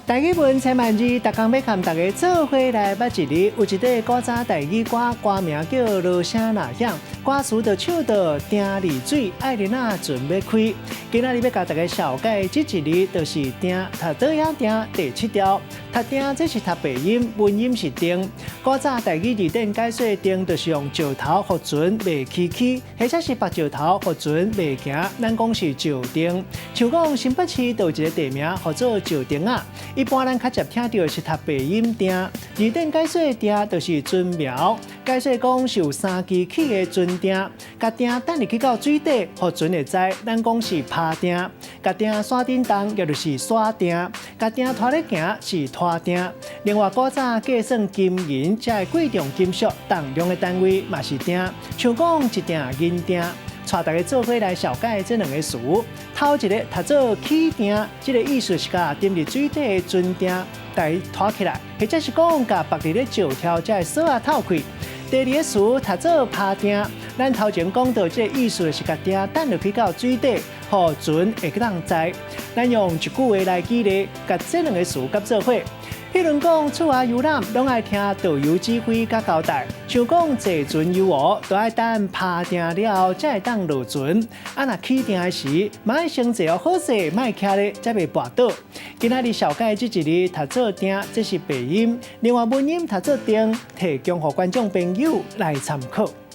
台語文千萬字，逐工欲共大家做伙來捌一字。有一塊古早台語歌，歌名叫《鑼聲若響》，歌詞就唱到鼎離水，愛玲仔船欲開。今仔日欲共大家紹介這一字，就是鼎，讀倒影定第七調。讀鼎這是讀白音，文音是定。古早台語字典解說定，就是用石頭予船袂崎嶇，或者是縛石頭予船袂行，咱講是石碇。像講新北市就有一个地名，號做石碇仔。一般咱較捷聽著是讀白音定，字典解說碇就是船苗，解說講是有三支起的船碇，共碇擲入去到水底，予船會載，咱講是拋碇，共碇徙振動，也就是徙碇，共碇拖咧行是拖碇。另外，古早計算金銀這个貴重金屬重量的單位嘛是鋛，像講一鋛銀鋛。帶大家做伙來紹介這兩个詞，頭一个讀做起碇，這个意思是共沉佇水底的船碇來拖起來，或者是講共縛佇咧石柱這个索仔透開。第二个詞讀做拋碇，咱頭前講到這个意思是共碇擲落去到水底，予船會當載。咱用一句話來舉例，共這兩个詞佮做伙。譬如講，出外遊覽，攏愛聽導遊指揮佮交代。像講坐船遊湖，都愛等拋碇了後，才會當落船。啊，若起碇的時，嘛愛先坐好勢，莫徛咧，才袂跋倒。今仔日紹介這一字讀做鼎，這是白音；另外文音讀做定，提供予觀眾朋友來參考。